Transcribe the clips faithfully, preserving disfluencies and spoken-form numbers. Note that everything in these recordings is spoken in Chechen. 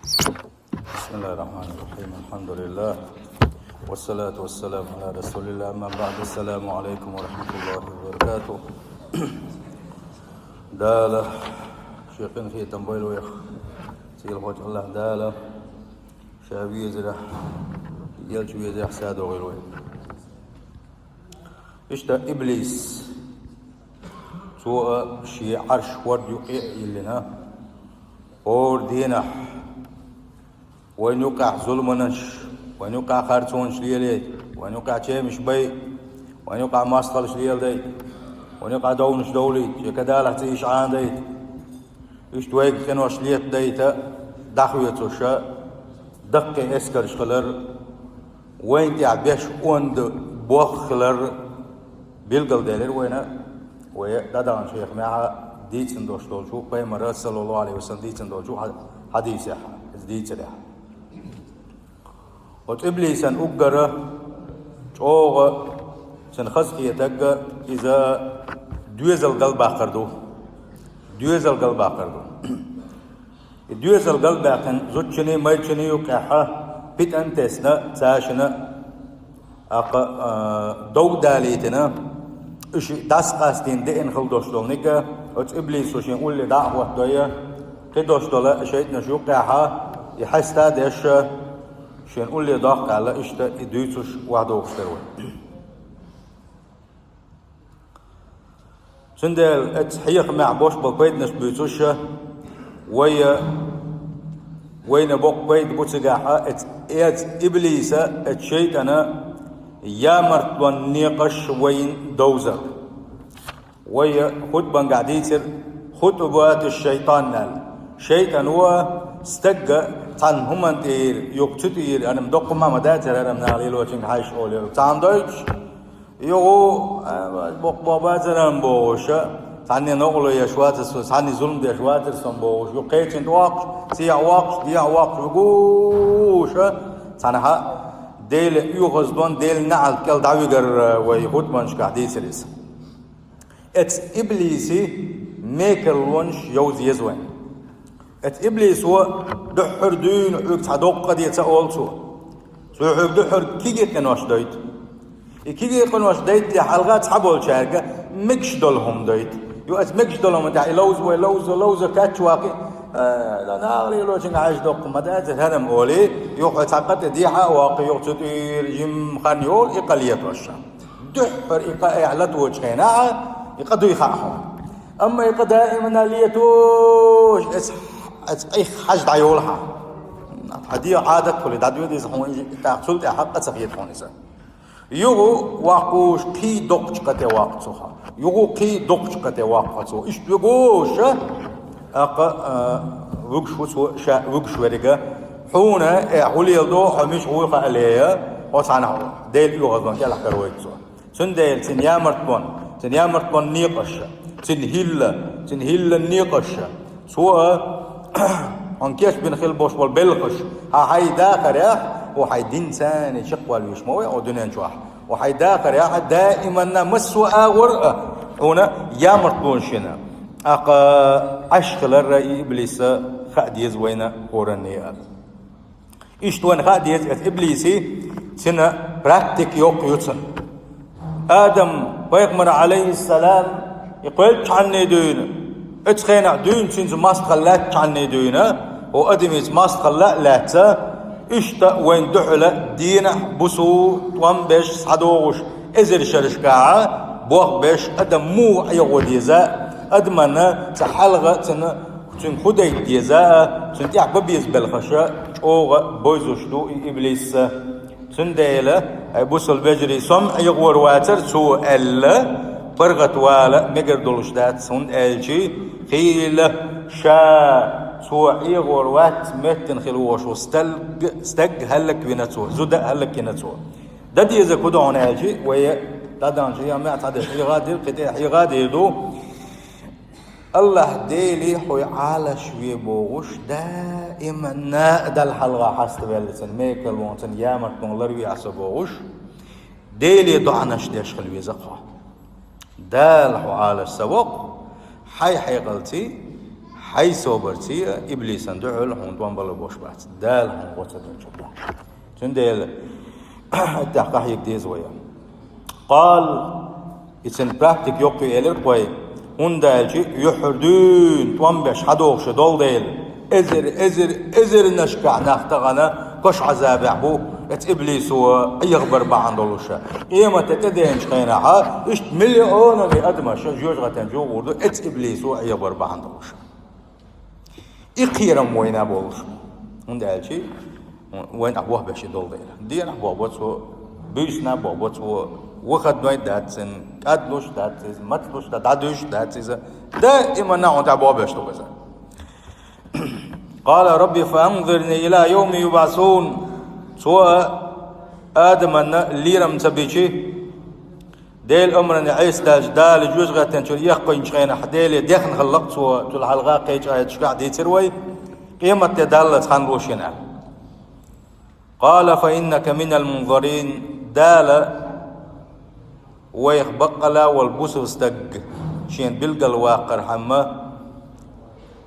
بسم الله الرحمن الرحيم. الحمد لله. والصلاة والسلام على رسول الله. أما بعد. السلام عليكم ورحمة الله وبركاته. Дала шен къинхетам бойла вайх. Сийлахьчу АллахӀ Дала Ша везарехь, Элча везарехь садогӀийла вай. Иштта иблис, цо а шен Ӏарш хӀорда юкъе а йиллина, хӀора дийнахь вайна юкъахь зуламанаш, вайна юкъахь харцонаш лелийта, вайна юкъахь чемаш байа, вайна юкъахь мостагӀаллаш леладайта, вайна юкъахь довнаш довлийта, шен кадалахь цӀийш Ӏанадайта. Иштта вайга къинош летадайта дӀахоьцуш, даккхий эскарш хилар, вайна тӀехь беш онда бох хилар билгалделира вайна, вай дӀадаханчу хьехамехь дийцина долуш долчу, пайхамара, саллаллаху Ӏалайхи ва саллам, дийцина долчу хьа-, хьадисехь, иза дийцарехь. Оцу иблисан уггара чӀогӀа цуьнан хазахетарг иза доьзал галбаккхар ду. Доьзал галбаккхар ду. И доьзал галбаьккхина зудчунний, майрачунний юккъехь питана тесна, цаьршинна акха, а, дов далийтина, уьш дӀасакъастийна деана хила долуш долу ника, оцу иблисо шен улле дӀа а хӀоттадой, кхидолуш долу шайтӀанаш юккъехь и хьеста а деш, шен улле доккху аьлла, иштта и дуьйцуш охьадогӀуш дара вай. Цундела оцу хьехамехь болуш болу пайданаш буьйцуш, вай, вайна боккха пайда бу цигахь, оцу, оцу иблиса, оцу шайтӀана ямартлонан некъаш вайна довзар. Вай хутбангахь дийцира хутбату шайтӀан аьлла. ШайтӀано стагга цхьана хӀуманна тӀера, юха цу тӀера, хӀара-м доккха ма ма дацара, хӀара-м наха лелочуьнга хьаьжча олу, цхьана дойтуш, юха, а, боккха боху бацара-м бохуш, цхьанне новкъарло еш вацара со, цхьанне зулам деш вацара со-м бохуш, юха кхечуьнга воккхуш, цӀехьа воккхуш, дехьа воккхуш, вугуш, цхьанхьа Делан оьгӀаздон, Делан неӀалт кӀел дӀавигар вай хутбанашкахь дийцира иза. Оцу иблисан мекарлонаш йовза еза вайна. Оцу иблисо дуьххьара дуьйна хьоьга цхьа доккха къа де ца олу цо. Цо хьоьга дуьххьара кегий къинош дойту. И кегий къинош дайтале хьалха цхьаболчаьрга мегаш долу хӀума дойту. Юха оцу мегаш долу хӀуманна тӀехь и ловза вай, ловза, ловза, кхаьчча ваккхий, а, наха лелочуьнга хьаьжча доккха ма дацара, хӀара-м олий, юха хьо цхьа къа тӀе дехьа а воккхий, юха цу тӀера жимма хан йолу и къа летош. Дуьххьара и къа эхь латочу хенахь, и къа дуй хаьа хьуна. Амма и къа даимана летош, оцу, оцу къих хьажа дӀайолу хьан. Хьан дегӀан Ӏадат хуьлий, дӀадоьду иза хьуна, и тӀаккха цул тӀаьхьа къа ца хета хьуна иза. Юха воккхуш кхин доккхачу къа тӀе воккху цо хьан. Юха кхин доккхачу къа тӀе воккху хьан цо. Иштта вуьгуш, тӀаккха, а, вуьгуш ву цо ша вуьгуш верг. Хьуна, э, хӀун леладо, хьо мича гӀур хаале, хьо цхьанхьа Делан оьгӀаздон кӀелхьарвайта цо. Цундела цуьнан ямартлон, цуьнан ямартлонан некъаш, цуьнан хӀилла, цуьнан хӀиллан некъаш, цо а хьуна кечбина хила болуш болу белхаш, хьан хьайн дахарехь, хьо хьайн динца чекхвалвеш ма вай хьо дуьнен чохь. Хьо хьайн дахарехь даиманна массо а агӀор а хьуна ямартлонаш йина. ТӀаккха Ӏаш хиларра и иблиса хаа деза вайна хӀоранна а. Иштта вайна хаа деза, оцу иблисан, цуьнан практика йоккха ю цуьнан. Адам пайхамар, Ӏалайхиссалам, и кхоьллучхьанний дуьйна, оцу хенахь дуьйна цуьнца мостагӀалла лаьттачхьанний дуьйна, хӀо адамица мостагӀалла а лаьцна, иштта вайна дуьхьала дийнахь, буса тӀом беш схьадогӀуш эзар шерашкахь, бох беш адам муха Ӏехо деза, адамна цхьа хьалха цуьнан Цуьнга хӀун дайта деза а, цуьнан тӀехь бан беза белхаш а чӀогӀа бовзуш ду и иблис а. Цундела, хьай бусалба вежарий, со-м Ӏехор вацара цо аьлла, паргӀат вала мегар долуш дац, хӀунда аьлча хийла ша цо Ӏехор вац меттина хила вохуш ву стаг, стаг хӀаллаквина цо, зуда а хӀаллакйина цо. Дан деза хӀун ду хьуна аьлча, вай дӀадаханчу хьехамехь цхьа дерг хьехадийр, кхин тӀе хьехадийр ду. АллахӀ Деле хьо Ӏалаш ве бохуш, даиманна а Далла хьалха хьаставаьлла цуьнан мекарлонца, цуьнан ямартлонца ларве Ӏа со бохуш, Деле доӀанаш деш хила веза хьо. Дала хьо Ӏалаш ца воккху, хьай хьекъалций, Хьай собарца а иблисан духьал хьуна тӀом бала болуш бац. Дала хьуна гӀо ца динчу. Цундела тӀаккха къахьега деза вай. Къал, и цуьнан практика йоккхий элира вай, хӀунда аьлча юьхьар дуьйна тӀом беш хьадогӀуш долу дела, эзар, эзар, эзарнашкахь нах тахана кош Ӏазабехь бу, эцу иблисо Ӏехабар бахьана долуша. Къематан тӀедеанчу хенахьа, иштта миллионами адамаша жоьжахатин чу гӀур ду, эцу иблисо Ӏехабар бахьана долуша. И кхерам вайна болуш. ХӀунда аьлча вайна тӀехь бохбеш и долу дела. Дийнахь бохбо цо, буьйсанна бохбо цо, выходной дац цуьнан, кӀадлуш дац иза, мацлуш дац, дӀадуьйш дац иза. Даиманна хьуна тӀехь бохбеш ду иза. Къала рабби фаанзирни ила йовми юбӀасун. Цо Адаманна лерам ца бичи, Делан омранна Ӏеса даьлча, Дала жоьжахатин чуьра эккхийначу хенахь, Деле дехна хилла-кх цо, цул хьалха кхечу аяташкахь дийцира вай, къематде даллалц хан ло шена аьлла. Къала фа иннака минал мунзарин, Дала вайх баккъала волу бусалба стаг шена билгал ваккхархьама,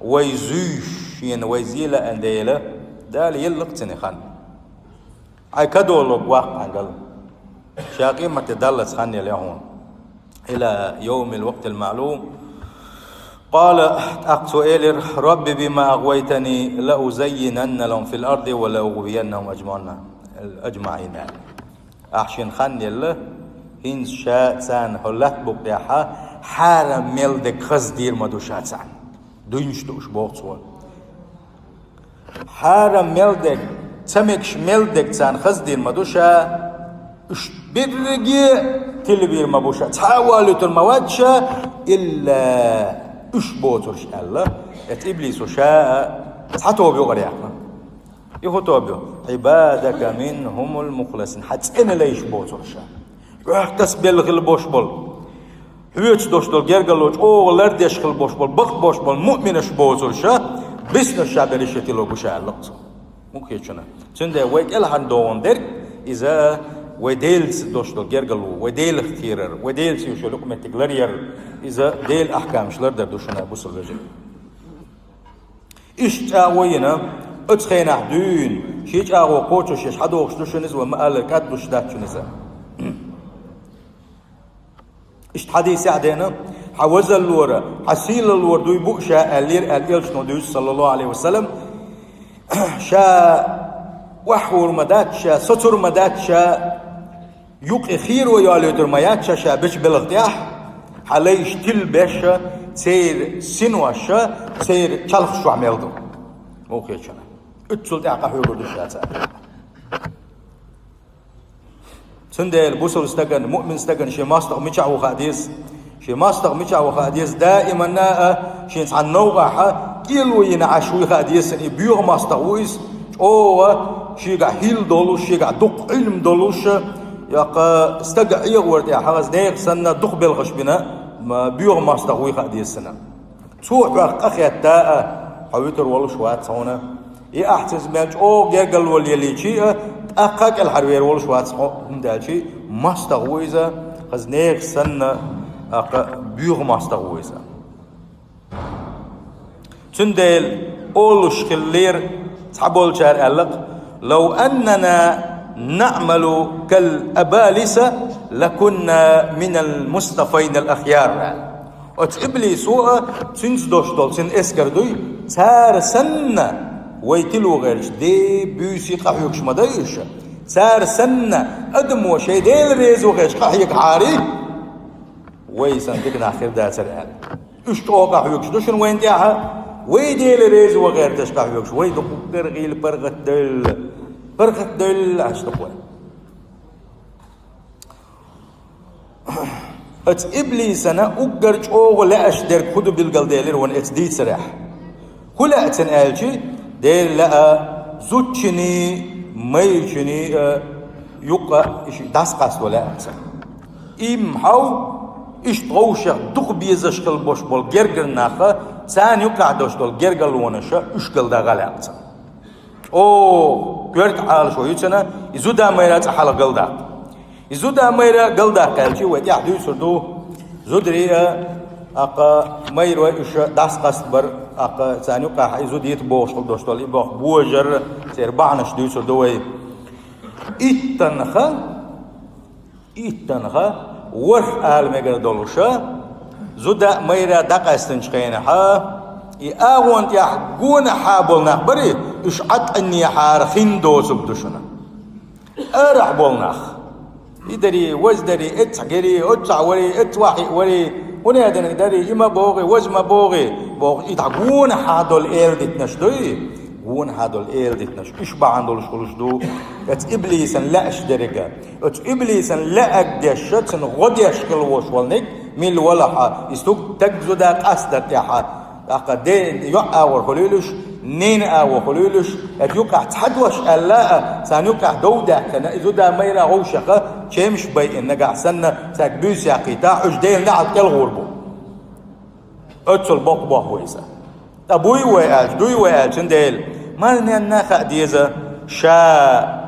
вай зуьйш шена вай зела а дела, Дала елла-кх цуьнан хан. Хьайн кадолург ваккха хьайна Дала. Ша къематде даллалц хан елла хьуна. Ила йовмил вакътил маълум. Къала, тӀаккха цо элира, рабби бима агӀвайтани лаузаййинанна лахум фил арди ва лаугӀвияннахум аджмаӀина, аджмаӀин. Ахь шена хан елла, хӀинца ша царна хӀо латта букъ тӀехьа хьарам мел дерг хаза дийр ма ду ша царна. Дуьйнаш дууш боху цо. Хьарам мел дерг, ца мегаш мел дерг царна хаза дийр ма ду ша, уьш берриге а тилбийр ма бу ша, цхьа а валуьйтур ма вац ша, илла уьш боцурш аьлла, эцу иблисо ша а цхьа тоба юкъара яьккхина. И хӀун тоба ю? Ӏибадака минхумул мухласин, хьан цӀена лайш боцурш ша. Оьхкас белла хила бош болу, хьоьца дош долу гергарло чӀогӀа лардеш хила бош болу, бакъ бош болу муъминаш боцурша, биснарш ша берриш а тило гуш аьлла-кх цо. Муха хетачунна. Цундела вай кӀелхьарна догӀун дерг, иза вай Делаца дош долу гергарло, вай Делах кхерар, вай Делаца йолу юкъаметтиг ларъяр, иза Делан ахкамаш лардар ду шуна, бусалба вежарий. Иштта чӀагӀо йина, оцу хенахь дуьйна, шен чӀагӀо кхочушъеш хьадогӀуш ду шуна иза, вай ма-аллара, кӀадлуш дац шуна иза. Иштта хьадисехь деана, хьан вазаллора, хьан сийлаллора дуй бу ша аьллера аьлла, элчано дуьйцу, саллаллаху Ӏалайхи ва саллам, ша охьахуур ма дац ша, соцур ма дац ша, юкъе херо йолуьйтур ма яц ша, ша бечу белха тӀехь, хьан лайш тилбеш а, церан синош а, церан чалхаш чохь мел ду. Муха хетачунна. Уьццул тӀаьхьа къахьоьгур ду ша цара. Цундела бусалба стагана, муъмин стагана шен мостагӀа мичахь ву хаа деза. Шен мостагӀа мичахь ву хаа деза. Даиманна а шен цхьана новкъахь а кӀело йина Ӏаш вуй хаа деза, и боьха мостагӀа ву иза, чӀогӀа шегахь хӀилла долуш, шегахь дукха Ӏилма долуш, йоккха стаг Ӏехавар тӀехь хьагӀаз нехан санна дукха белхаш бина, м, боьха мостагӀа вуй хаа деза. Цо хьох къахетта а, хьо вуьтур волуш вац хьуна. И ахь цуьнца мел чӀогӀа гергарло лелийча а, тӀаккха а кӀелхьарвер волуш вац хьо, хӀунда аьлча мостагӀа ву иза, хаза нехан санна, тӀаккха боьха мостагӀа ву иза. Цундела олуш хиллера цхьаболчара аьлла-кх: «Лав аннана наъмалу кал абалиса лакунна минал мустафайнал ахъяр», – аьлла. Оцу иблисо а, цуьнца дош долу цуьнан эскар дуй, цара санна вай тило гӀерташ, ден буьйса къахьоьгуш ма дай уьш. Цара санна адамо шайн Дела резо гӀерташ къахьегахьара, вай санна дика нах хир дацара аьлла. Уьш чӀогӀа къахьоьгуш ду шуна вайна тӀехь, вай Дела резо гӀерташ къахьоьгуш, вай дукха гӀийла паргӀатдевлла, паргӀатдевлла аьлла ду вай. Оцу иблисана уггар чӀогӀа лаьаш дерг хӀун ду билгалделира вайна оцу дийцарехь. ХӀун лаьа цунна аьлча, Дела лаьа зудчуьнан, майрачуьнан а юкъа дӀасакъасто лаьа цунна. Им хьов, иштта вовшех дукха безаш хила бош болу гергара нах а, царна юкъахь дош долу гергарлонаш а уьш галдагӀа лаьа цунна. О, коьрта Ӏалашо ю цуьнан, и зуда-майра цкъа хьалха галдаккха. И зуда-майра галдаккха аьлча, вай тӀехь дуьйцур ду, зударий а, тӀаккха майрой уьш дӀасакъастабар, ТӀаккха царна юкъахь и зуда йита бохуш хила долуш долу и боху божар, церан бахьанаш дуьйцур ду вай. Иттанха, иттанха, ворхӀ ала мегар долуша, зуда а майра а дӀакъаьстинчу хенахьа, и агӀонна тӀехь гонахьа болу нах барий, уьш Ӏаткъинехьара хин доцург ду шуна. Арахь болу нах. И дарий, ваз дарий, эццахь герий, оццахь варий, эццахь вахьий варий, хӀунда динарг дарий, и ма богӀий, ваз ма богӀий, боху, и тхьа гонахьа долу эладитанаш дуй? Гонахьа долу эладитанаш. Уьш бахьана долуш хуьлуш ду. Оцу иблисан лаьаш деррига. Оцу иблисан лаьаг деш, цунна гӀо деш хила волуш волниг, мила валахьа, и стуг таг зуда къастар тӀехьа. ТӀаккха де йоӀ агӀор хуьлуьйлуш, нена агӀор хуьлуьйлуш, эта юкъахь цхьа дош аьлла а, царна юкъахь дов даьккхина, и зуда майра вовшаха, чемаш байина нагахь санна, цаьрга буьйса яккхийта, уьш Делан неӀалт кӀел гӀур бу. Оццул боккха боху иза. Ткъа буй вай аьлча, дуй вай аьлча, Дела, марненна хаа деза, ша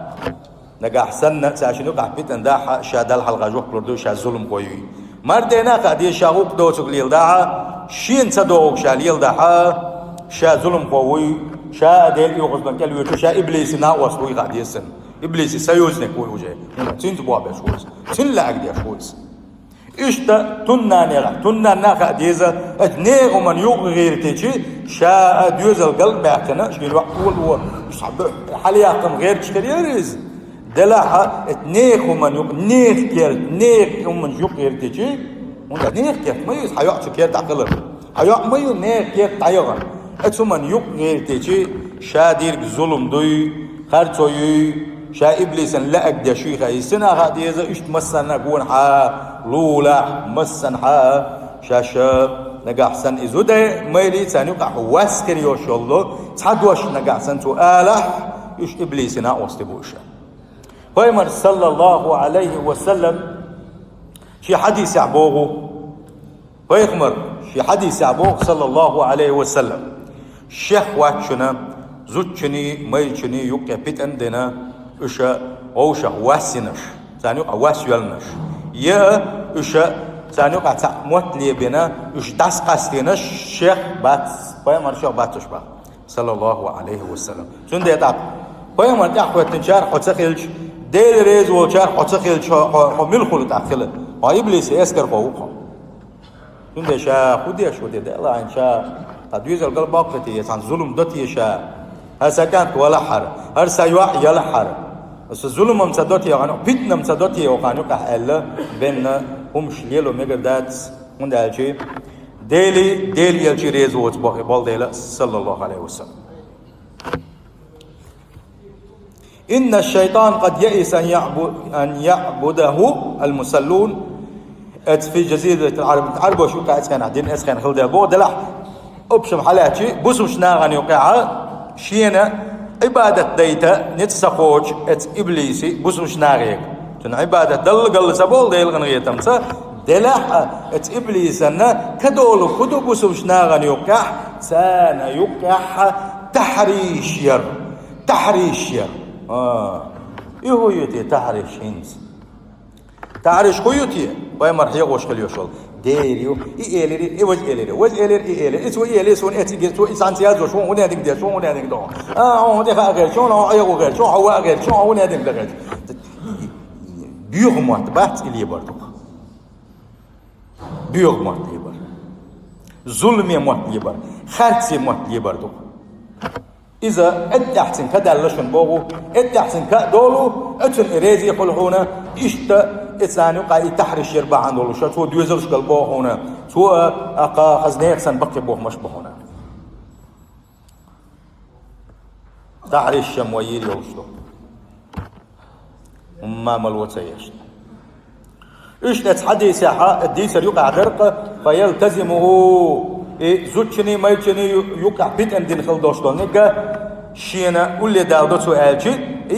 Нагахь санна, цаьршинна юкъахь питана дахьа, ша Далла хьалха жоп лур ду, ша зуламхо юй. Мардена а хаа деза, ша гӀуллакх доцург леладахьа, шена ца догӀург ша леладахьа, ша зуламхо вуй, ша а Делан оьгӀазлон кӀел воьдуш, ша иблисан накъост вуй хаа деза цунна. Иблисан союзник вуй уже. Цуьнца бохь беш ву иза. Цуьнан лаьаг деш ву иза. Иштта туннанера, туннанна а хаа деза, оцу нехан хӀуманна юкъа гӀиртичи, ша а доьзал гал а баьхкина, шен йоӀ оло, хьалаяьккхина гӀерташ хир яра иза. Делахь а, оцу нехан хӀуманна юкъа, нехан керта, нехан хӀуманна юкъа гӀиртичи, хӀунда нехан керта ма ю иза, хьан йоӀ цу керта хилар. Хьан йоӀ ма ю нехан керта дӀаяхана. Оцу хӀуманна юкъа гӀиртичи, ша дийриг зулам дуй, харцо юй, ша иблисан лаьаг деш юй хаа, иза цуьнан а хаа деза, иштта массанна а гонахьа, лулахь, массанхьа, шаьш нагахь санна и зуда майрий царна юкъахь вас хир йолуш йолу, цхьа дош нагахь санна цо алахь, уьш иблисан накъостий бу уьш. Пайхамар, саллаллаху Ӏалайхи ва саллам, шен хьадисехь боху, Пайхамар шен хьадисехь боху, саллаллаху Ӏалайхи ва саллам, шех вац шуна, зудчунний, майрачунний юккъе питана дина, уьш вовшах вас йинарш, царна юкъахь вас йоьллинарш, я уьш царна юкъахь цхьаъ мотт лебина, уьш дӀасакъастийнарш шех бац, пайхамар шех бац уьш баха, саллаллаху Ӏалайхи ва саллам. Цундела тӀаккха пайхамар тӀаьхьахӀоьттинчара хьо ца хилча, Дела реза волчара хьо ца хилча, хьо, хьо, хьо мила хуьлу тӀаккха хила? Хьо иблисан эскархо ву хьо. Цундела ша хӀун деш ву те, Дела, хьайна ша, тхан доьзал галбоккху те, я цхьана зулам до те ша? ХӀара сан кӀант валахьара, хӀара сан йоӀ ялахьара. Аса зулам-м ца до те, хьан питана-м ца до те, хьан юкъахь аьлла, бенна хӀумаш лело мегар дац, хӀунда аьлча Дели, Дела элчи реза воцу боху болу дела, саллаллаху Ӏалайхи ва саллам. إن الشيطان قد يئس أن يعبد، أن يعبده المصلون. Эцу في جزيرة العرب, Ӏарбош юкъа эцхенахь, дина эцхенахь хила дела боху делахь, общем хьалаьцчи, бусулбачу нахана юкъехьа шена Ӏибадат дайта ницкъ ца кхочу эцу иблиси бусулбачу нахе. Цунна Ӏибадат далла галла ца болу Делан къинхетамца, делахь а эцу иблисанна кадолу хӀун ду бусулбачу нахана юкъехь, царна юкъехьа тахьриш яр. Тахьриш яр. А. И хӀун ю те тахьриш хӀинца? Тахьриш хӀун ю те? Пайхамар хьехош хила йиш йолу. Дера ю, и элира, и важа элира, важа элира, и элира. И цо и элира, суна эциг, цо и цхьаьнца яздо, шуна хӀун динарг деш, шуна хӀун динарг до. А, хьуна хӀун тӀе хаа гӀерташ, шуна хьуна Ӏехо гӀерташ, шуна хьуна ваха гӀерташ, шуна хьуна хӀун динарг дан гӀерташ. Боьха мотт бац и лебар дукха. Боьха мотт лебар. Зуламе мотт лебар. Харце мотт лебар дукха. Иза эттехь цуьнан ка даьлла шуна боху, эттехь цуьнан ка а долу, оцунна и реза хуьлу хьуна, иштта и царна юкъа и тахьриш яр бахьана долуш, цо доьзалш гал боху хьуна, цо а, а, кха хаза нехан санна баккхий бохамаш бу хьуна. Тахьриш шам вай йийр йолуш ду. ХӀумма мало ца еш. Уьш тӀе цхьа дийсехьа, дийсар юкъахь даркъа, فيلتزمه, и зудчунний, майрачунний ю-, юкъахь питана дина хила долуш долу нигга, шена улле далдо цо аьлчи, и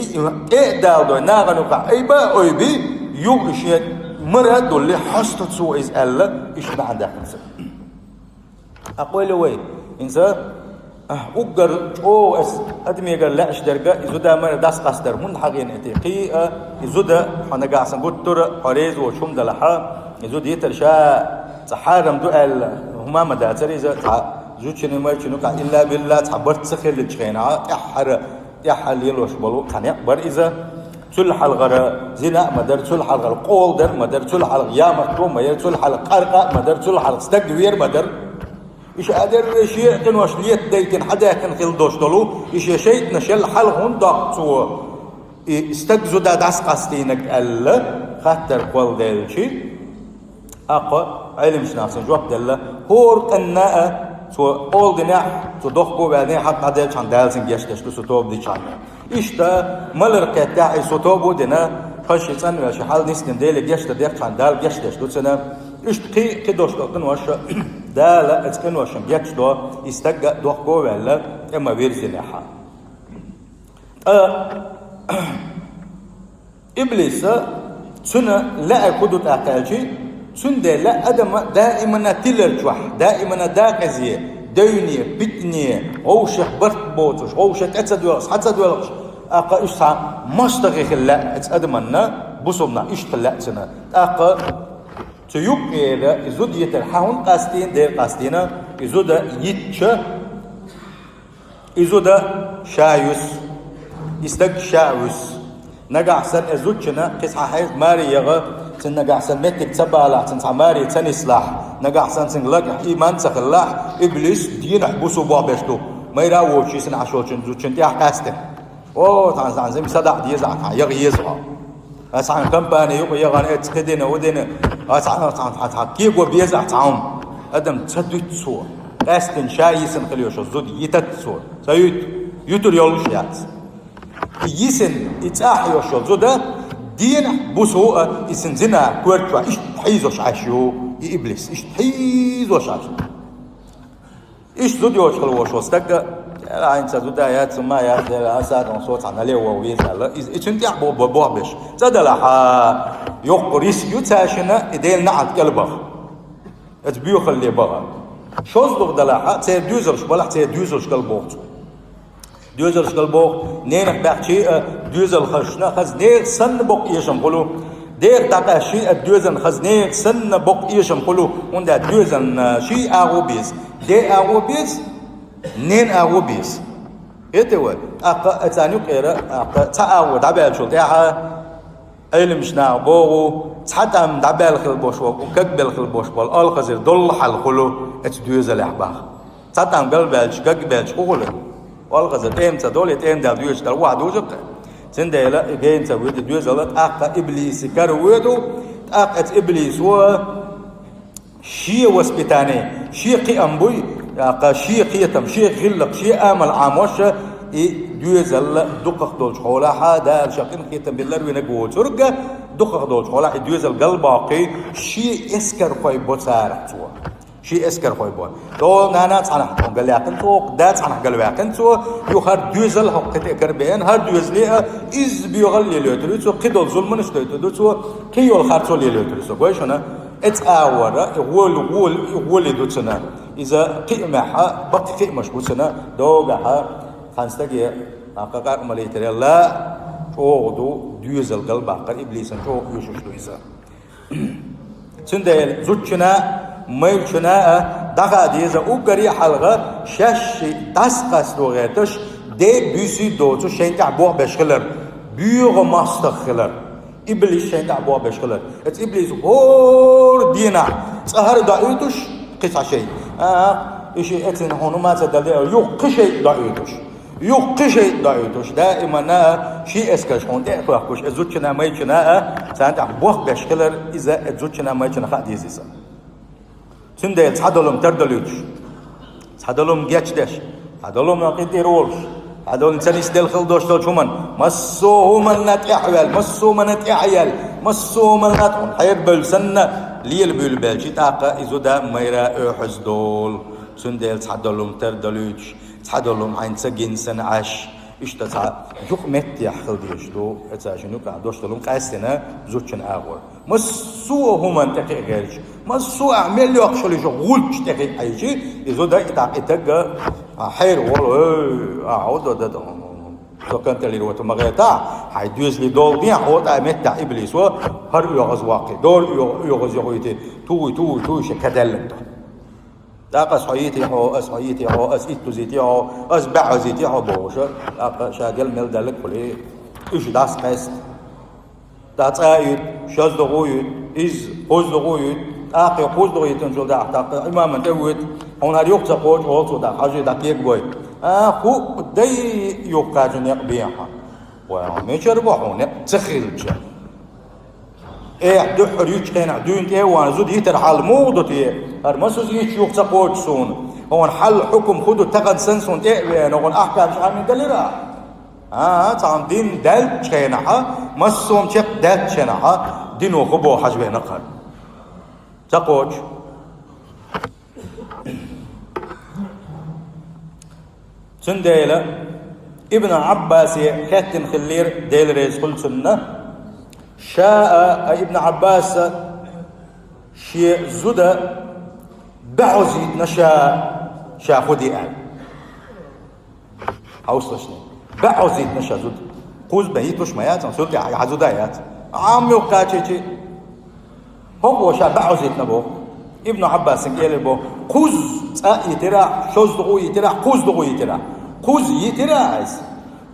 тӀе а далдой, нахана юкъахь айба а ойби, юха шен мара а дулли, хьоста цо иза аьлла, иштта бахьана даьккхина ца. Акъойла вай, хӀинца, а, уггар чӀогӀа ас адамегара лаьаш дерга, и зуда мара дӀасакъастар хӀунда хьахийна те? Кхин а, и зуда хьо нагахь санна гуттара а, хьо реза воцу хӀума далахьа, и зуда йитар ша цхьа хьарам ду аьлла, хӀума ма дацара иза, цхьа Зудчунна, майрачунна юкъахь илла билла цхьа барт ца хиллачу хенахь, тӀаьххьара, тӀаьххьара лелош болу цхьа некъ бара иза. Цул хьалхара зина а ма дара, цул хьалхара къола дар а ма дара, цул хьалха ямартло а ма яра, цул хьалха къаркъа а ма дара, цул хьалха стаг вер а ма дара. Иштта а дерриг шен а къинош летадайтина хьадаьхкина хилла долуш долу, и шен шайтӀанаш елла хьалха хӀунда доккху цо, и стаг зуда дӀасакъастийнарг аьлла, хаттар кхолладелча, тӀаккха Ӏеламнаха цунна жоп делла: хӀора къинна а цо къола динехь, цо дохко а ваьлла, хьакъ дӀаделчхьана Дала цуьнга гечдеш ду, цо тоба дичхьана. Иштта малар кхеттехь, и цо тоба а дина, хаза шен цӀанвеш, хьал нисдина, Деле гечдар дехчхьана Дала гечдеш ду цунна. Иштта кхин, кхин долуш долу къинош Дала оцу къиношна гечдо, и стаг а дохко а ваьлла, тӀе ма вирзинехь. Ткъа Иблиса, цуьнан лаьа хӀун ду тӀаккха аьлча, цуьнан дела адам даимана тилар чохь, даимана декъазе, девне, питане, вовшех барт боцуш, вовшех тӀе ца доьлхуш, схьа ца доьлхуш, тӀаккха уьш цхьа мостагӀий хила лаьа оцу адамна, бусулбанна иштта хила лаьа цуьнан. ТӀаккха цу юккъера и зуда йитар хьан хӀунда къастийна, дера къастийна, и зуда йитча, и зуда ша юьсу, и стаг ша вуьсу. Нагахь санна и зудчунна кхин цхьа хьайза маре яха, цунна нагахь санна меттиг ца балахь, цунна цхьа маре ца нислахь, нагахь санна цуьнга лакхахь ийман ца хилалахь, иблис дийнахь бусу болх беш ду, майра а воцуш йисина Ӏаш волчу зудчунна тӀехь къаьстина. О, цхьана, цхьана зима садаӀа деза, цхьана яха еза хьо. Аса хьан компания юкъа яхана, эццахь кхидина, удина, аса хьан, хьан, хьан, хьан кего беза цхьа хӀума. Адам ца дуьту цо. Къаьстина ша йисина хила йолуш зуда йитац цо. Ца юьту, юьтур йолуш яц. И йисина, и цӀахь йолуш йолу зуда, дийнахь бусу а, и цуьнан зина коьртачохь иштта хьийзош Ӏаш ю, и иблис, иштта хьийзош Ӏаш ю. Иштта зуда йоцуш хила волуш волу стаг, хьайна ца зуда яц, ма яц, дера, аса дон со цхьа нале вон веза аьлла, иза, и цуьнан тӀехь бо-, бо-, болх беш. ЦӀа далахь, йоккха риск ю цаьршинна, и Делан неӀалт кӀел баха. Оцу боьхалле баха. ШозлагӀа далахь, церан доьзалш балахь, церан доьзалш кӀел боху цо. Доьзалш кӀел боху, ненах баьхчи а, доьзалхошна хаза нехан санна боккха эшам хуьлу. Дех дӀакъаьстчи а, доьзална хаза нехан санна боккха эшам хуьлу, хӀунда аьлча доьзална ши агӀо беза. Ден агӀо беза, нен агӀо беза. Хетий вай? ТӀаккха а царна юкъера, тӀаккха цхьа агӀо дӀабаьллачул тӀаьхьа, Ӏеламнаха боху, цхьа тӀам дӀабаьлла хила бош волу, кагбелла хила бош болу алхазар долла хьал хуьлу оцу доьзалехь баха. Цхьа тӀам галбаьлча, кагбаьлча хӀун хуьлу? Алхазар тӀема ца долу, я тӀема даьлла доьзачу тӀара охьа дужу-кх. Цундела и гена ца воьду и доьзал, тӀаккха иблиси кара воьду, тӀаккха оцу иблисо шен воспитание, шен кхиам буй, тӀаккха шен кхетам, шен гӀиллакх, шен амал Ӏамош, и доьзал дукхах долчу хьолахь, Дала шен къинхетам биллар винарг воцург, дукхах долчу хьолахь и доьзал галбоккхий, шен эскархой бо царах цо. Шен эскархой бо. ТӀо нана цхьанхьа тхуна галъяьккхина цо, да цхьанхьа галваьккхина цо, ю хӀара доьзал хӀокху кхин тӀе карабеана, хӀара доьзале а изза боьхалла лелойтур ю цо, кхидолу зуламанаш дойтур ду цо, кхин йолу харцо лелойтур ю цо. Гой шуна, эцу агӀора, и гӀоли, гӀоли, и гӀоли ду цуьнан. Иза кхиамехь, баккхий кхиамаш бу цуьнан, догахь, цхьана стаге, а, къа-, къаркъа малийтарелла, чӀогӀа ду, доьзал галбаккхар, иблисан чӀогӀа оьшуш ду иза. Цундела зудчунна а, майрачунна а дӀахаа деза уггаре а хьалха, шаьш дӀасакъасто гӀерташ, де буьйсий доцуш шайна тӀехь болх беш хилар, боьха мостагӀа хилар, иблис шайна тӀехь болх беш хилар. Эцу иблис хӀора дийнахь цкъа хӀара доуьйтуш, кхин цхьа шайна. А, и ши эцна хьуна ма ца дала, юха кхин шайна доуьйтуш. Юха кхин шайтӀа доуьйтуш, даимана шен эскарш хьуна тӀе а кхоьхкуш, и зудчунна а, майрачунна а, царна тӀехь болх беш хилар, иза и зудчунна а, майрачунна а хаа деза иза. Цундела цхьадолу-м тардалуьйтуш, цхьадолу-м гечдеш, цхьадолу-м кхин тӀера волуш, цхьадолу-м ца нисделла хила долуш долчу хӀуманна, массо а хӀуманна тӀаьхьаваьлла, массо а хӀуманна тӀаьхьаяьлла, массо а хӀуманна тӀехь хьерабевлла санна, лелабуьйлабелчи тӀаккха и зуда, майра оьхьаза долу. Цундела цхьадолу-м тардалуьйтуш, цхьадолу-м хьайна ца гина санна Ӏаш, иштта цхьа юкъаметтехь хила дезаш ду, эцу шина юкъахь дош долу-м къаьстина зудчун агӀор. Массо а хӀуманна тӀекхиа гӀерташ, массо а ахь мел йоккхуш хила йиш йолу гӀулч тӀекхиа Ӏайчи, и зуда и тӀаккха и таг а хьерабовла, ой, а, хьо до, до, до, со контролировать ма гӀертахь, хьайн доьзале долу дехьа, хьо тӀе меттехь иблисо, хӀара оьгӀаз ваккхий, дора оьгӀ-, оьгӀаз йохуьйтий, туй, туй, туй, шен каделлаг до. ТӀаккха ас хьо йитий хьо, ас хьо йитий хьо, ас итт уз йитий хьо, ас бӀозза йитий хьо бохуш, тӀаккха ша гел мел даьлларг хуьлий, уьш дӀасакъаьста. ТӀаккха цкъа а йита, шозза догӀу а йита, изза, кхузза догӀу а йита, тӀаккха кхузза догӀу йитинчул тӀехьагӀа, тӀаккха имаман тӀе а вита, хьуна хӀара юха ца кхочу оцу тӀаккха хьажий дӀакхерга вай. А, хӀуъа дай юха кхаьча некъ бехьа. Вай, хьо мичара бо хьуна некъ ца хилча? Эхь, дуьххьара юьтчу хенахь дуьйна тӀе а вахана, зуда йитар хьал муха ду те? ХӀара массаза йитча юха ца кхочу суна. Хьуна хьал хьукум хӀун ду, тахана санна суна тӀе а веана, хьуна ахкам чӀагӀмин далира? А, цхьана дин даьллачу хенахьа, массо а чекх даьллачу хенахьа, дино хӀун боху хьажа веана кхара. Ца кхочу. Цундела Ибн Ӏаббасе хаьттина хиллера, Дела реза хуьлда цунна, ша а, а Ибн Ӏаббаса шен зуда бӀозза йитина ша, ша хӀун де аьлла. Хьовсалаш. БӀозза йитина ша зуда. Кхузза бен йитуш ма яц, цул тӀаьхьа хьан зуда яц. Ӏамма юха кхаьччи, хӀокхо ша бӀозза йитина боху. Ибн Ӏаббасага элира боху: кхузза цкъа а йитира, шозза догӀу а йитира, кхузза догӀу а йитира. Кхузза йитира аса.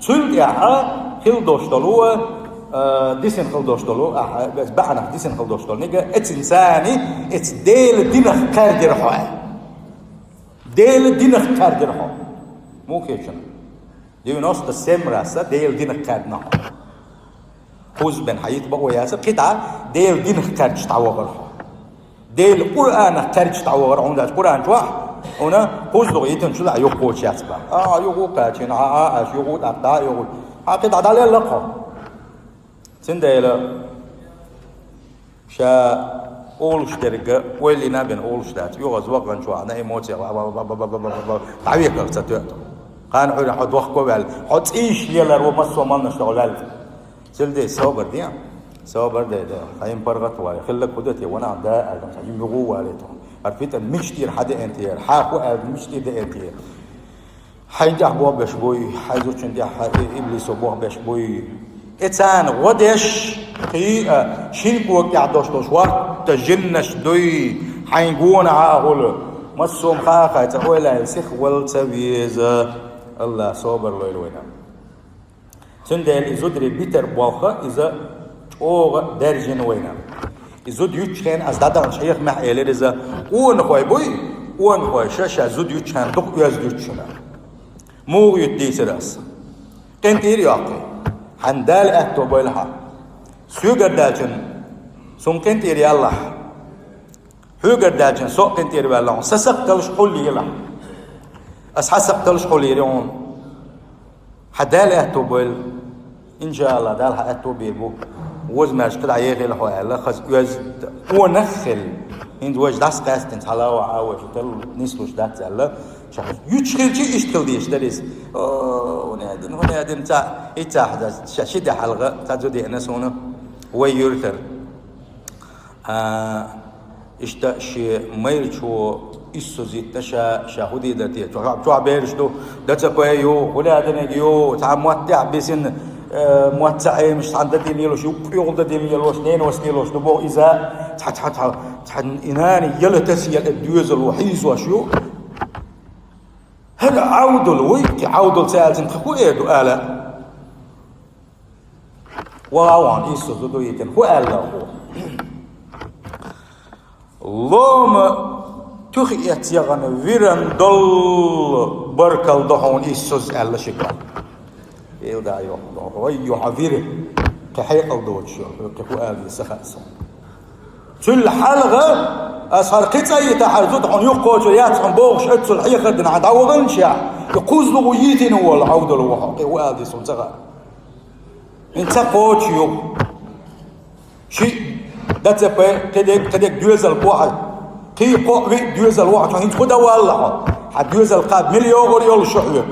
Цул тӀаьхьа хила долуш долу, а, дисина хила долуш долу, а, баьӀанах дисина хила долуш долу, нигга эцинца, эца Делан динах кхаьрдира хьо. Делан динах кхаьрдира хьо. Муха хеташ? Девяносто семь раз Делан динах кхаьрдина хьо. Кхузза бен хьан йита бакъо яцара, кхидӀа Делан динах кхаьрдаш дӀавахара хьо. Делан Къуръанах кхаьрдаш дӀавахара хьо, хӀунда аьлча Къуръан чохь хьуна кхузза догӀу йитинчул а юха кхочуш яц боху. А, юха кхаьччи, а, а, аша юха тӀаккха а юха. Хьан кхидӀа дӀалелла хьо. Цундела ша олуш дерг ойла йина а бина олуш дац. Юха аса вахана чохь, на эмоциях дӀавекъар ца тоьа. Кхана хьуьра хьо дохко а ваьлла, хьо цӀийш лелар ву массо а малнаш тӀехула ваьлла. Цуьлде собар де. Собар де, де. Хьайн паргӀат вале, хилларг хӀун ду те, ванах да аьлла, хьан юха вале тхо. ХӀара фитна мича тӀера хьан деана те, хьан хӀун аьлла мича тӀера деана те. Хьайн тӀехь бохбеш буй, хьайн зудчун тӀехь иблисо бохбеш буй. Э, царна гӀо деш, кхин а шин кога тӀехь долуш долуш вахта жиннаш дуй, хьайн гонахьа а хуьлу. Массо а хаа хай цӀа ойла а, сиха вала ца веза. Аллах собар лойла вайна. Цундела и зударий битар болх иза чӀогӀа даьржина вайна. И зуда юьтчу хенахь, ас дӀадаханчу хьехамехь элира иза, къонахой буй, къонахой ша, ша зуда юьтчу хенахь дукха оьзда юьту шуна. Муха юьту дийцира ас? КъинтӀера йоккхий. Хьан Дала аьтто бойла хьан. Соьгара даьлчун суна къинтӀера яллахь. Хьоьгара даьлчун со а къинтӀера ваьлла хьуна. Сан сакхталш хьулйелахь. Ас хьан сакхталш хьулйийр ю хьуна. Хьан Дала аьтто бойла. Иншаалла, Дала хьан аьтто бийр бу. Возмаьрша кхидӀа ехийла хьо аьлла, хаза оьзда къонах а хилла. ХӀинца важа дӀасакъаьстина цхьа лава а вай шу талла нислуш дац аьлла. Ша юьтуш хилча, иштта хила дезаш дара иза. О, хӀун а дина, хӀун а дина, ца, и ца хьажа, ша ши де хьалха, ца зу деана суна, вай юьртара. А, иштта шен майрачо иссазитта ша, ша хӀун дийр дара те? Чохь, чохь бераш ду, ДЦП ю, хӀун а динарг ю, цхьа мотт тӀехь бисина, э, мотт ца Ӏемаш, цхьана дадина елош, юккъехула дадина елош, ненос елош ду боху иза, цхьа, цхьа, цхьа, цхьа и нана яла таса яла доьзал ву, хьийзош ю. ХӀара Ӏовдал вуй, кхин Ӏовдал ца аьлча, кхин хӀун эр ду ала? Ваха ван иссаза дуьйтина, хӀун аьлла хӀу? Лома туьха эцна яхана виран долу баркалла до хьуна иссаза аьлла шига. Ил да йоху, ой, йоху вира, кхин хьекъал доцуш йо, кхин хӀун аьлла сан хаьа суна. Цул хьалха ас хӀара кхин цӀа йита хьара зуда хьуна юхакхочур яц хьуна бохуш, оццул хьехар дина хьан дӀаваханчехь, и кхузлугӀу йитина волу Ӏовдал ву хьо, кхин хӀун аьлла ди суна ца хаьа. ХӀинца кхочу ю. Ши ДЦП, кхидерг, кхидерг доьзал бохьа. Кхин кхо а виъ доьзал вохьа, хӀинца хӀун дан валла хьо? Хьан доьзал кхаба мила йогӀур йолу шу хьоьга?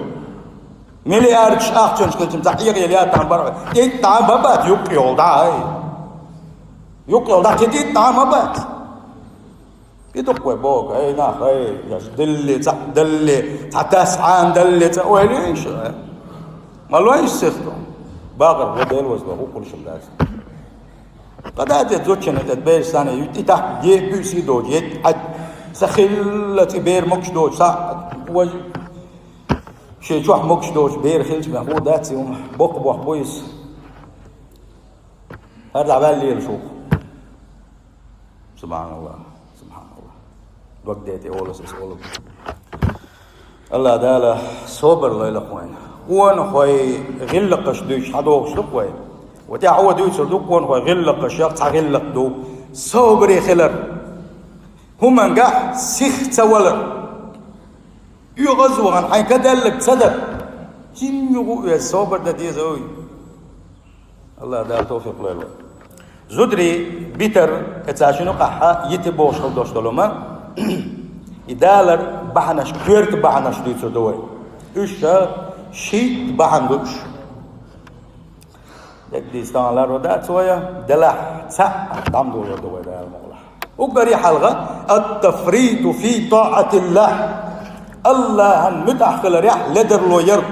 Миллиардаш ахчанаш хилча, цхьа хьехаелла ян там бара. ИтӀа там ма бац юккъехула дӀа, ай. Юккъехула дӀа кхин итӀа там ма бац. И дукха вай боху, ай нах, ай, яш далле, цхьаъ далле, цхьа тас Ӏан далле, цхьа ойла йиш, ай. Ма лойш сихто. Бакъар, вай Дела вазло, хӀу кхулшам дац. Къа дац, зудчунна тӀе бераш санна, и тӀаккха де буьйсий доцу, е Ӏад. Са хилла цӀи бер могуш доцу, са важ-, шен чохь могуш доцу бер хилча, мехь хӀун дац и хӀума, боккха бохь бу иза. ХӀара дӀаваьлла лела шух. Субханаллах, субханаллах. Дог де тӀе олу аса, аса олу. Алла Дала собар лойла вайна. Къонахой гӀиллакхаш дуьйцуш хьадогӀуш ду вай. Ва тӀаьхьо дуьйцур ду, къонахой гӀиллакхаш, цхьа гӀиллакх ду. Собаре хилар. ХӀуманга сих ца валар. ОьгӀаз вахана хьайн кадаьлларг ца дар. Жимма гӀу веза, собар дан деза вай. Алла Дала товфикъ лойла вай. Зударий битар, эца шуна къахьа йити бохуш хила дош долу ма, и далар бахьанаш, коьрта бахьанаш дуьйцур ду вай. Уьш ша шийтта бахьана ду уьш. Дегдийца тахана ларо дац вай, делахь цхьаъ дӀамдолор ду вай Дала мукъалахь. Уггаре хьалха: «Ат-тафриту фи таатиллах». Аллахьан муьтӀахь хиларехь ледарло яр.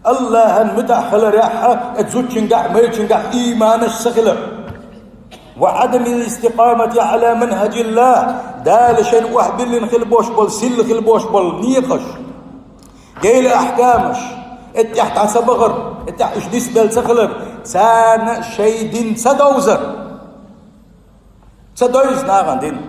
Аллахьан муьтӀахь хиларехь, э, зудчуьнгахь, майрачуьнгахь ийманаш ца хилар. «Ва адамил истикъамати ала манхаджиллах». Дала шайна охьабиллина хила бош болу, силла хила бош болу некъаш. Гел ахкамаш, эттехь дӀа ца бахар, эттехь уьш дисбелла ца хилар, царна шайн дин ца довзар. Ца довза нахана дин.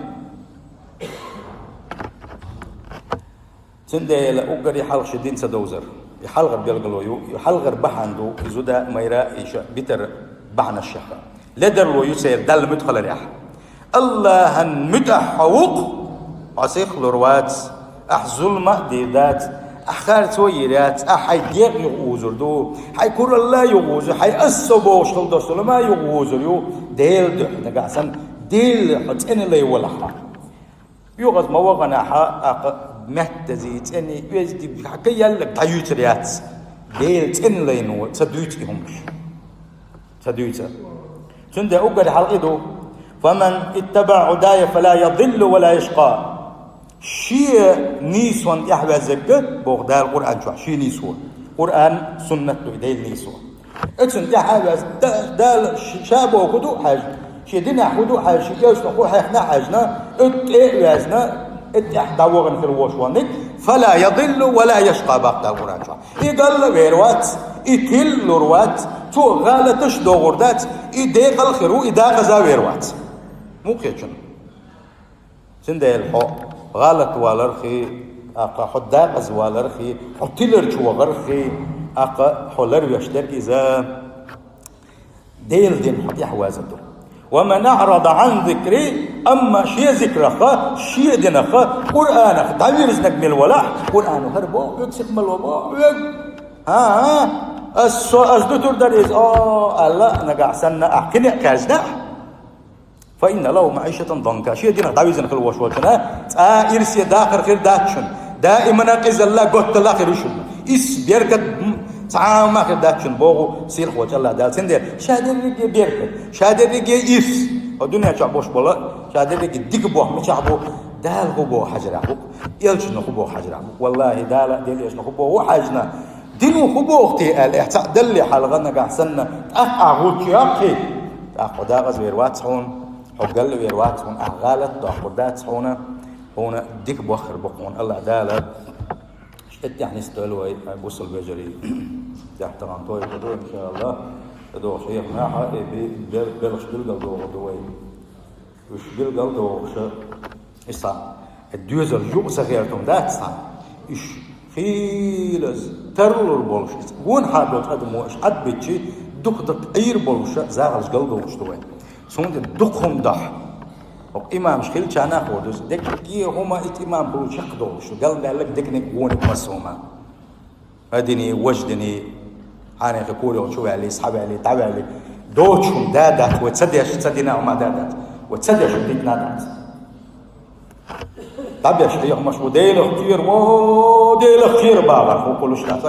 Цундела уггаре хьалха ши дин ца довзар. И хьалхара билгало ю, и хьалхара бахьана ду, и зуда а, майра а, и ша битар бахьанаш шаха. Ледарло ю церан Далла муьтӀахь хиларехь. Аллахьан муьтӀахь хьо ву-кх, хьо сих лур вац, ахь зулма а дийр дац, ахь харцо а йийр яц, ахь хьайн дегӀ юха узур ду, хьайн куралла а юха узур, хьайн ас со бохуш хила долу зулма а юха узур ю, Делан дуьхьа нагахь санна, Делан хьо цӀена лай валахь. ОьгӀаз ма вахана хьан, акха, меттази, цӀени, оьзди, хьан кхин яьлларг дӀаюьйцур яц. Делан цӀена лайно ца дуьйцу и хӀумаш. Ца дуьйцу. Цундела уггаре хьалха и ду: «Фаман иттабаъа худая фала ядиллу вала яшкъа». Шен нийсонна тӀаьхьаваьззарг, боху Дала Къуръан чохь, шен нийсо. Къуръан, суннат ду и Делан нийсо. Оцунна тӀаьхьа а ваьзна, да-, Дала ш-, ша боху хӀун ду хьаьжна, шен динехь хӀун ду хьаьжна, шен элчано хӀун хьехна хьаьжна, оцу тӀе а ваьзна, оцу тӀехь дӀавахана хир волуш ванниг, «фала ядиллу вала яшкъа», боху Дала Къуръан чохь. И галла а вер вац, и тилла лур вац, цо гӀалаташ а догӀур дац, и декъал а хир ву, и декъаза а вер вац. Муха хеташ ду? Цундела хьо гӀалат валарх, акха, хьо декъаза валарх, хьо тиларчу вахарх, акха, хьо ларвеш дерг иза, Делан дин хьо тӀаьхьаваза ду. «Ва ман аърада ан зикри», амма шен зикрах, шен динах, Къуръанах дӀавирзинарг мила валахь, Къуръано хӀара боху хьоьга, сиха мала ву боху хьоьга. ХӀан-хӀа, ас со, ас дутур дара иза, о, аьлла, нагахь санна ахь кхин а кхаьжнехь, «фа инна лаху маӀишатан данка». Шен динах дӀавирзина хила волуш волчунна цкъа ирсе дахар хир дац шуна. Даимана къизалла, готталла хир ю шуна. Ис беркат, м, цхьа а ма хир дац шуна, боху сийлахь волчу Аллах Дала. Цундела ша дерриге беркат, ша дерриге ирс, хӀокху дуьнен чохь болуш болу, ша дерриге дика боху мичахь бу, Дала хӀун боху хьажарехь бу, элчано хӀун боху хьажарехь бу. Валлахи, Дала а, Делан элчано хӀун боху хьаьжна, дино хӀун боху те аьлла, эхь, цхьаъ далле хьалха нагахь санна, тӀаккха ахь гӀулч йоккхий, тӀаккха хьо декъаза вер вац хьуна, хьо галла вер вац хьуна, ахь гӀалат доккхур дац хьуна, хьуна дика бохур бу хьуна. Аллах Дала шен тӀехь нисдойла вай, вай бусалба вежарий. ТӀехь тахана той хир ду, иншааллах. ТӀедогӀуш хьехамехь, э, би-, бел-, белхаш билгал догӀур ду вай. Уьш билгал догӀуша, иза, э, доьзал юкъа ца гӀертам дац цхьа. Уьш хийлаза тарлур болуш, иза гонахьа долчу адамо аша Ӏадбичи, дукха-даккха Ӏийр болуша, загӀалш гал догӀуш ду вай. Цундела дукха хӀума дахьа. ХӀокху имамаш хилчарна а хӀо дуза, деккъе хӀума итт имам хуьлу чекхдолуш, гал меллаг декниг гониг массо хӀума. Ха дини, важа дини, хьанехи кури йолчу ваьлли, схьаваьлли, дӀаваьлли. Доцу хӀума да дац, вай ца деш, ца дина хӀума да дац. Вай ца деш хӀума дитина дац. ДӀабеш хьехамаш ву Делах кхера, во, Делах кхера бахар, хӀу кхулуш дац.